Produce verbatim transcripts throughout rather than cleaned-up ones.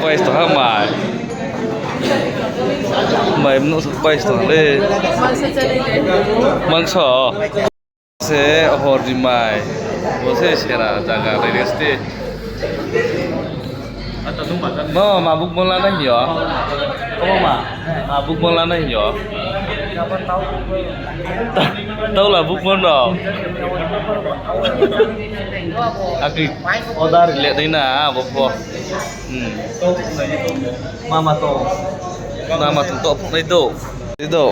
Pais tong ha mai. Mai mnuh so pais tong ha le. Mangso. Se hor ni mai. Bo se sera jaga lai resti. Ma, ma bukbon la nai hing yo. Ma, ma bukbon la nai hing yo. Tau la bukbon no. Aki order le nai na bo pho. Hmm. Mama to. Mama to to nai do. Di do.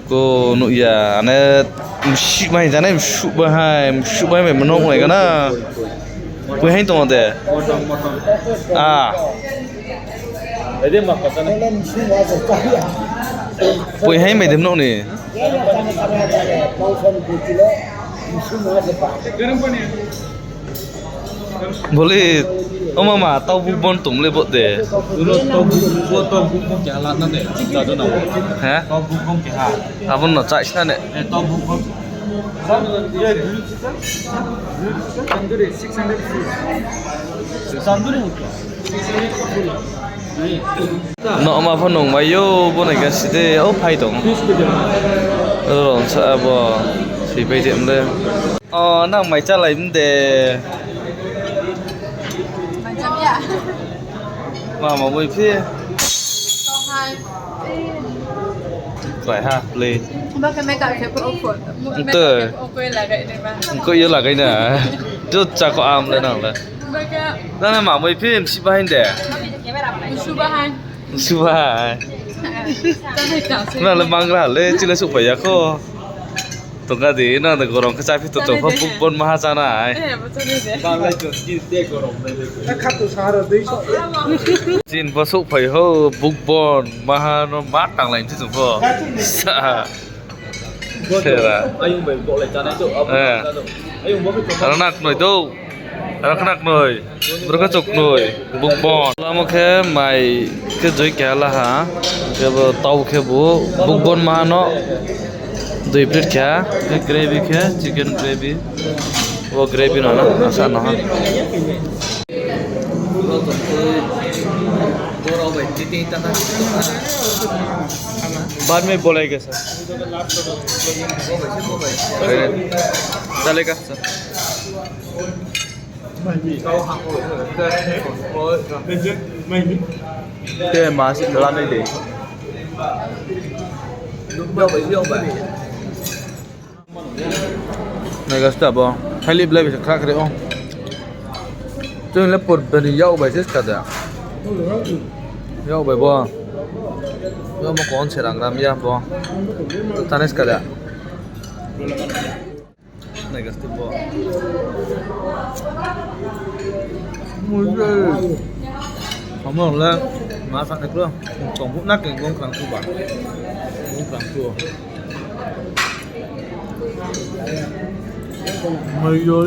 Ko nuh ya, ane msih bai jane, msih bai hai, msih bai bai mano nai gana. Pui hai tong de. Ah. Pui hai mai de mano ni. Bole, o mama, tau bukbon tong le bo de. Ulo tau buk, bo tau bukbon keha la na ne, chik ta do na bo. He? Tau bukbon keha. Abo no chai sna ne. Eh, tau bukbon. Tandoori six hundred full. Tandoori hoka. Six hundred full. No ma pho nung mai yo, bo nai ga si de, o phai tong. Ron sa bo, si pai de mle. O, nang mai chálai mde. Mai chá ya. Ma, ma boi phi. Tong hai. Try ha, play. Ba khe makeup khe pho o pho. Nte. Makeup khe pho o pho lagai nai ba. Ko yo lagai na. Jo cha ko am le nang le. Ba khe. Nang ma boi phi msi bahai de. Msu bahai. Msu bahai. Nang le mangra le, chile suhphai ya kho. Tongka di, nang de gorom khe chá phi to tong pho, bukbon maha chánai. Chini pho souhphai ho, bukbon maha no ma tanglai ni tong pho. Sa. Sera. Eh. Aro na knoi do. Aro khna knoi. Bro khe chok knoi. Bukbon. Lamo khe mai khe joi keha la ha. Khe bo tau khe bo bukbon maha no. Dui plate khe ha. Khe gravy khe chicken gravy. Bo gravy no na asa no ha. बाद में बोलेगा सर। चलेगा sir. Te ma si la nai de. Nai ga sta bo. Thailih blai bai se khra khre o. Chung le por bani yak bai se ska da. Yak bai bo. Yak bo kon se rang ram ya bo. Tane ska da. Nai ga sta bo. Mui le. Amo le ma sa ne klo. Tong bu na keng bong krang tu ba. Bong krang tu. Mui le.